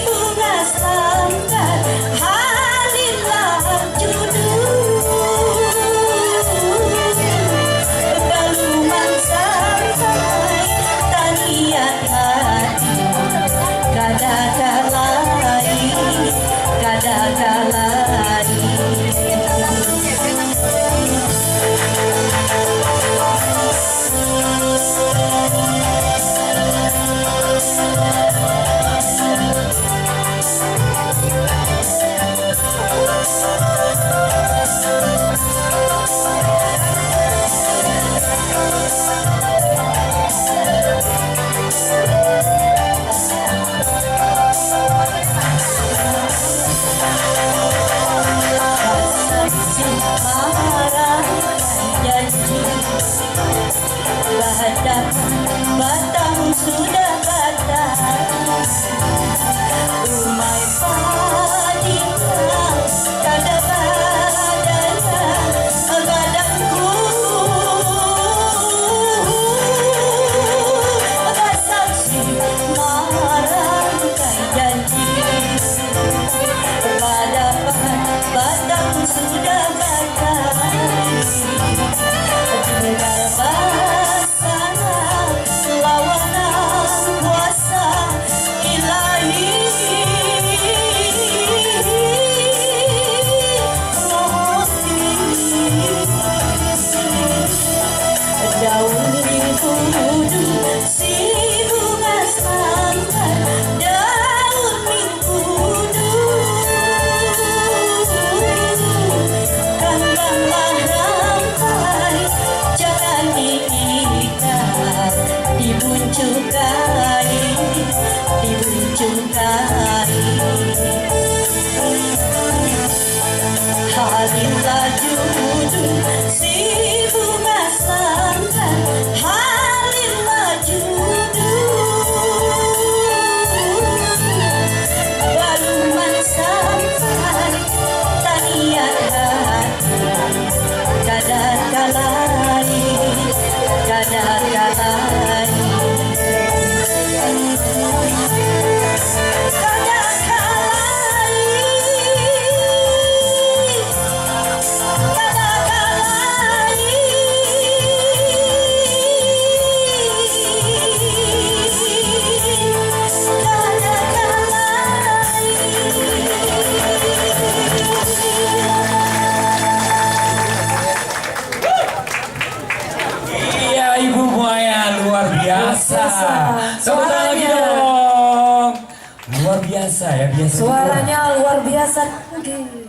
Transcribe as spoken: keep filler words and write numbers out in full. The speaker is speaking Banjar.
Bungas langgar halilah judul. Baluman sampai taniat hati. Kada kalai, kada kalai. Janji. Batang, batang sudah batang. Umai padi kada badaya badangku. Basaksi marangkai janji. Badapat batang sudah batang. Tinggal basana lawan kuasa Ilahi. Daun mingkudu, si bungas manggar, daun mingkudu. Kambanglah rampai, jangan diikat, dibuncukai, dibuncukai. Halin laju jujur, si bungas manggar, halin laju jujur. Baluman sampai taniat hati, kada kalai, kada kalai. Iya, Ibu Muaya, luar biasa. Luar biasa. Tepuk tangan lagi dong. Luar biasa ya, biasa. Suaranya luar biasa. Oke.